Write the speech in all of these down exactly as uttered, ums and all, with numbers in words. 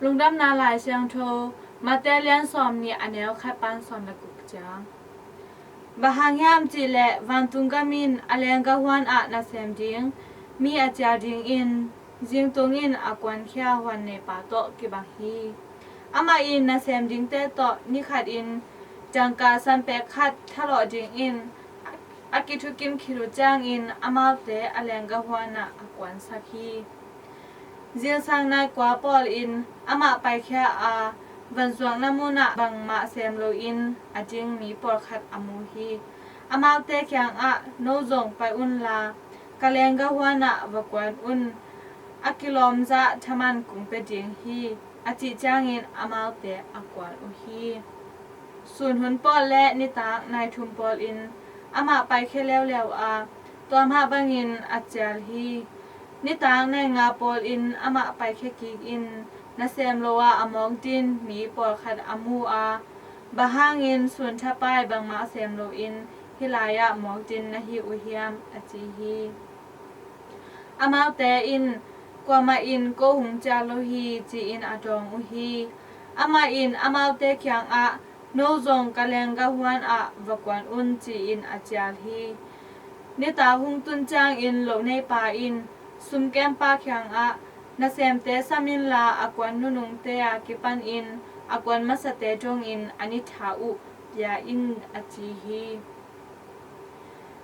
Lungdamna Lai Siangtho, Mate lian sawm nih, a neu khat pan sawm le guk ciang. Bang hang hiam cih leh vantung gam in a leenggah huan ah nasem ding mi a cial dingin zingtung in a kuankhia huan neipa tawh kibang hi. Amah in nasem dingte tawh ni khat in dangka san pek khat thalawh dingin a kithukim khit uh ciangin amaute a leenggah huan ah a kuansak hi. Zingsang nai kua pawl in amah paikhia a, vanzuakna mun ah bangmah sem loin a ding mi pawlkhat a mu hi. Amaute kiangah, "No zong pai unla, ka leenggah huan ah va kuan un. A kilawm zah thaman kong pia ding hi," a cih ciangin amaute a kuan uh hi. Sun hun pawl le nitak nai thum pawl in amah paikhia leuleu a, tua mah bangin a cial hi. Nitak nai nga pawl in amah paikhia kik in nasem lo a a mawk din mi pawlkhat a mu a, "Bang hangin sun thapai bangmah sem loin hih lai-ah mawk din na hi uh hiam?" a ci hi. Amaute in, "Kuamah in ko hong cial lo hi," ci-in a dawng uh hi. Amah in amaute kiangah, "No zong ka leenggah huan ah va kuan un," ci-in a cial hi. Nitak hong tun ciangin loneipa in sumkempa kiangah, "Nasemte sam inla, a kuan nunungte a kipanin a kuan masate dongin an i tha uh pia in," a ci hi.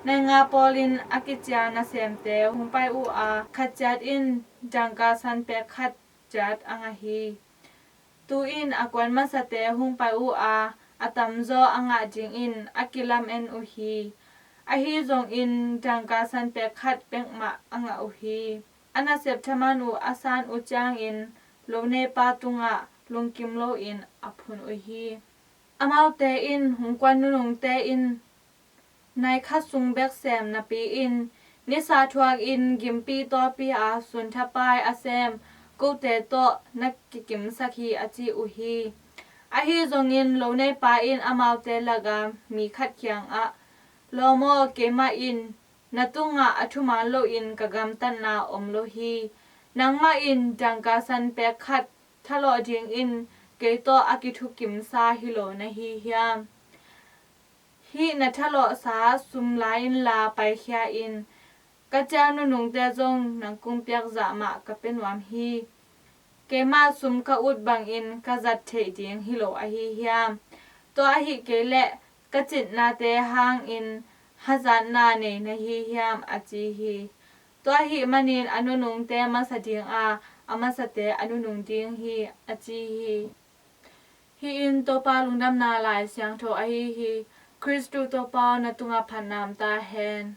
Nai nga pawl in a kicial nasemte hong pai uh a, khat ciat in dangka san pek khat ciat a ngah hi. Tu-in a kuan masate hong pai uh a, a tamzaw a ngah dingin a kilamen uh hi. Ahi zongin dangka san pek khat bek mah a ngah uh hi. A nasep thaman uh a san uh ciangin loneipa tungah lungkim loin a phun uh hi. Amaute in hong kuan nunungte in nai khat sung bek sem napi-in, nisa thuakin gimpi tawlpi a sun thapai a sem kote tawh na kikimsak hi, a ci uh hi. Ahi zongin loneipa in amaute laka mi khat kiangah, "Lawm aw, keimah in na tungah a thuman loin ka gamtatna om lo hi. Nangmah in dangka san pek khat thalawh dingin kei tawh a kithukimsa hi lo na hi hiam? Hih na thalawhsa sum la inla paikhia in, ka cial nunungte zong nang kong piak zah mah ka pia nuam hi. Keimah sum ka ut bangin ka zat theih ding hi lo ahi hiam? Tua ahih kei leh ka citnate hangin hazatna nei na hi hiam?" a ci hi. Tua ahih manin a nunungte masa dinga, a masate a nunung ding hi, a ci hi. Hih in Topa Lungdamna Lai Siangtho ahi hi. Khristu Topa aw, na tungah phatna om ta hen.